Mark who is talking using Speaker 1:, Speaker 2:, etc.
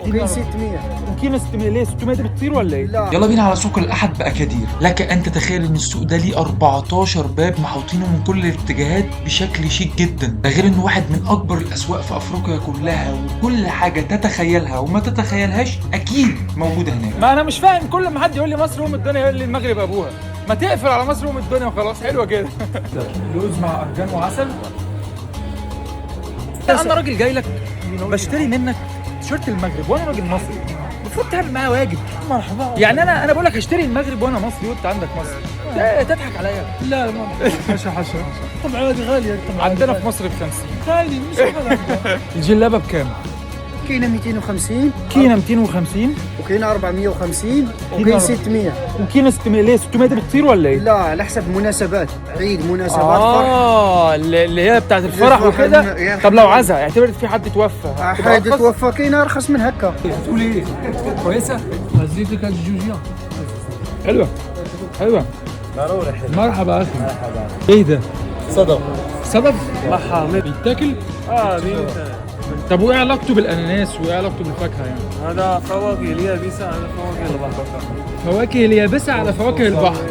Speaker 1: وكاين 600.
Speaker 2: وكاين 600. ليه 600 دي بتطير ولا ايه؟
Speaker 1: لا.
Speaker 3: يلا بينا على سوق الاحد باكادير. لك ان تتخيل ان السوق ده ليه 14 باب محوطينه من كل الاتجاهات بشكل شيك جدا، ده غير انه واحد من اكبر الاسواق في افريقيا كلها، وكل حاجة تتخيلها وما تتخيلهاش اكيد موجودة هناك.
Speaker 2: ما انا مش فاهم، كل ما حد يقول لي مصر ام الدنيا يقول لي المغرب ابوها. ما تقفل على مصر ام الدنيا وخلاص، حلوة كده. لوز مع ارجان وعسل. انا راجل جاي لك بشتري منك تيشيرت المغرب وانا راجل مصري، المفروض تعمل معايا واجب.
Speaker 4: مرحبا.
Speaker 2: يعني انا بقول لك هشتري المغرب وانا مصري وانت عندك مصر، تضحك عليا؟
Speaker 4: لا ما حاشا حاشا. طبعا هذه غالية طبعا.
Speaker 2: عندنا في مصر ب 50.
Speaker 4: غالي مش غالي.
Speaker 2: الجلابه بكام؟
Speaker 1: كاينه 250.
Speaker 2: كينا 250.
Speaker 1: وكاينه 450 وكاين 600.
Speaker 2: وكينا 600. ليه 600 دي بتطير ولا ايه؟
Speaker 1: لا، على حسب المناسبات، عيد، مناسبات، فرح.
Speaker 2: اللي هي بتاعت الفرح
Speaker 1: الفرح
Speaker 2: وكده. طب لو عزا، اعتبر في حد توفى، هتبقى
Speaker 1: حد
Speaker 2: أرخص؟
Speaker 1: توفى كاينه ارخص من هكا.
Speaker 2: بتقول ايه؟ كويسة؟
Speaker 4: زيد لك هاد الجوجيه.
Speaker 2: حلوة حلوة.
Speaker 5: ضروري حلو.
Speaker 2: مرحبا اخي. ايه ده؟
Speaker 5: صدف.
Speaker 2: صدف؟ بيتاكل؟
Speaker 5: اه بين.
Speaker 2: طب وايه علاقته بالاناناس وايه علاقته بالفاكهه يعني؟
Speaker 5: هذا فواكه اليابسة على فواكه البحر.
Speaker 2: فواكه اليابسة على فواكه البحر.